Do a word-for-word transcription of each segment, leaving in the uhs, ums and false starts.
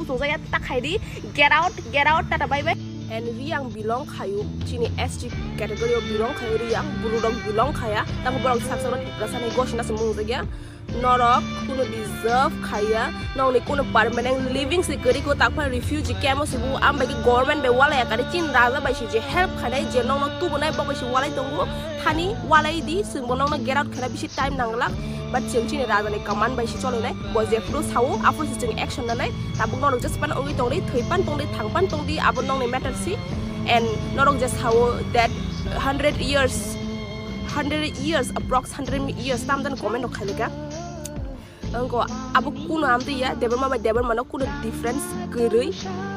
Tungsa ya ta khai di, get out, get out, tata bye bye. And Riang belong khayu, chini S T category o belong khayu Riang, buru rok belong khaya, tamo borok sak sak no Tiprasa ni gosi na se mung jakya. Norok kuno deserve khaya, nokni kuno permanent living se kwrwi ko, takphano refugee camp o se bo, am bai khe government bai walai ya kari, chini raja bai se je help khainai, je nokno tubunai, bo bai se walai tongo, thani walai di, chwng bo nokno get out khaina bisi time nang glak, but chwng chini raja ni command bai se cholinai, bo jephuru sao, aphuru se chwng action nanai, tabuk norok jespan ongwi tongdi, thwi pan tongdi, thang pan tongdi, abo nokni matter si, and norok je sao that hundred years, hundred years, approx hundred years, tam jani comment rok khailika. Angko abo kuno amtwi ya, Debbarma bai Debbarma no kuno difference kwrwi,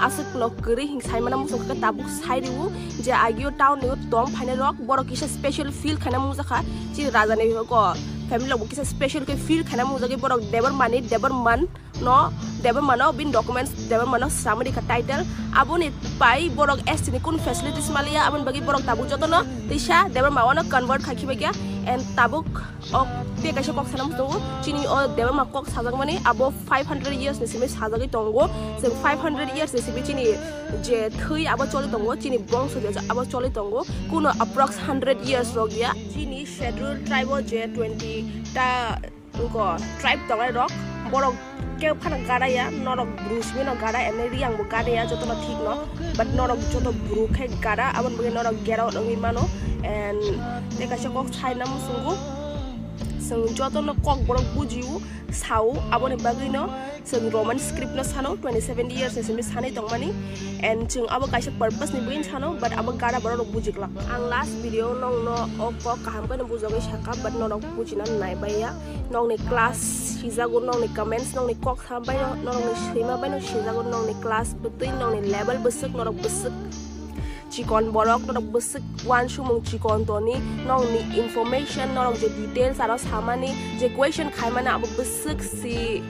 aswk no kwrwi hing sai mana muchung khe tabuk sai riwu je agio town ni tong phainai rok, borok kisa special feel khaina mungjakha, chini raja ni ko family rok bo kisa special khe feel khaina mungjagwi borok Debbarma ni Debbarma no, Debbarma no bini documents Debbarma no sramwi rikha title, aboni pai borok S T ni kun facilities maliya, aboni bagwi borok tabuk jotono tisa Debbarma o no convert khai khibaikya, and tabuk o tei kaisa kok sana muchungo, chini o Debbarma kok sajakmani abo five hundred years ni simi sajagwi tongo. Chwng five hundred years ni simi chini je thwi abo choli tongo, chini bongso je abo choli tongo, kuno approx hundred years rok ya. Chini schedule tribe o je twenty ta ko tribe tongnai rok, borok khe phano gada ya, norok bru simi no gada, ene Riang bo gada ya, joto no thik no, but norok joto bru khe gada, aboni bagwi norok get out wngwi mano, and tei kaisa kok sai na muchungo, chwng joto no kok borok bujiu, sao, aboni bagwi no chwng Roman script no sano, twenty seven years ni simi sanwi tongmani, and chwng abo kaisa purpose ni bagwi sano, but abo gada borok rok bujiglak. Ang last video nokno o kok kaham khe no bujagwi sakha, but norok bujina nai bai ya. Nokni class sijago, nokni comments, nokni kok sam bai no, nokni swima bai no sijago, nokni class bwtwi, nokni level bwswk, norok bwswk chikon borok, norok bwswk uansukmung chikon toni, nokni information, norok je details aro samani, je question khaimani abo bwswk si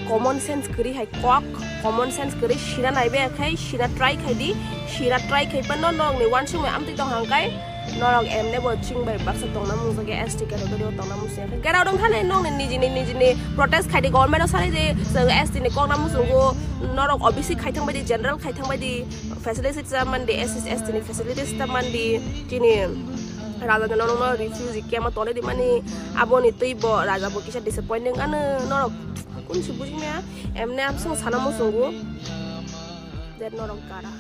common sense kwrwi hai kok, common sense kwrwi sina naibe khai, sina try khai di, sina try khai pano nokni uansukmung amtwi tong hang kai, norok emne bo chwng bai baksa tongna mung jagwi S T category o tongna mung jagwi. Get out wng thani nokni nijini nijini protest khai di, government o sanai di, chwng S T ni kokna muchungo, norok O B C khai thang bai di, general khai thang bai di, facilities ta mandi, S C S T ni facilities ta mandi, chini raja no nokno refugee camp o tonwi di mani, aboni twi bo raja bo kisa disappointing ano norok kun si buji maya, emne amsong sana muchungo, that norok gara.